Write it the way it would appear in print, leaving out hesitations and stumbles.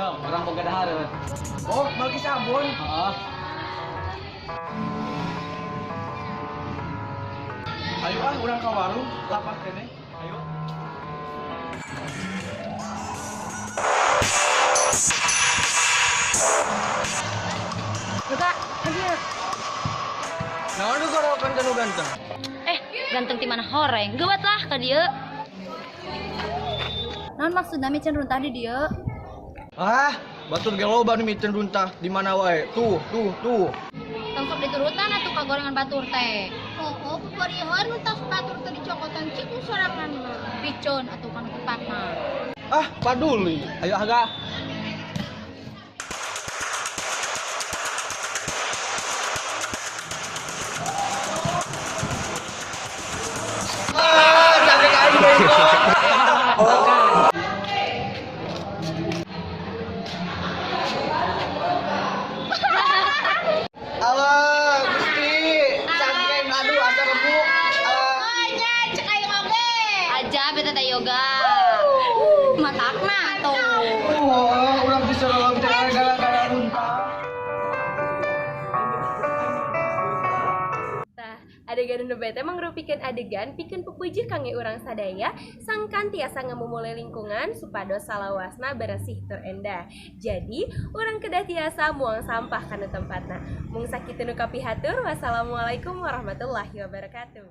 Yo, urang boga dahareun. Oh, Malkis Ambon. Heeh. Ayo ah, urang ka warung, lapar keneh. Ayo. Yoga, hadir. Naon nu gorokan ka nu ganteng? Eh, ganteng ti mana horeng. Geuwat lah ka dieu. Naon maksudna micen runtah di dieu? Ah, batur ge loba nu micen runtah di mana wae. Tuh, tuh, tuh. Tong sok diturutan atuh ka gorengan batur teh. Oh, peperihan runtah batur teh dicokotan cik nu sorangan mah. Picun atuh kana tempatna. Ah, paduli. Ayo aga. Ah, cangkek aing bengkok. Alah, Gusti, cangkeng aduh asa remuk. Alah. Oh nya cek aing oge. Aja beta teh Yoga. Matakna tuh. Oh, urang disorolong teh gara-gara runtah. Tah, adegan nu bete mangrupikeun adegan pikeun pupujuh kangge urang sadaya sangkan tiasa ngamumule lingkungan supados salawasna beresih tur endah. Jadi, urang kedah tiasa muang sampah kana tempatna. Mung sakitu nu kapihatur, wassalamualaikum warahmatullahi wabarakatuh.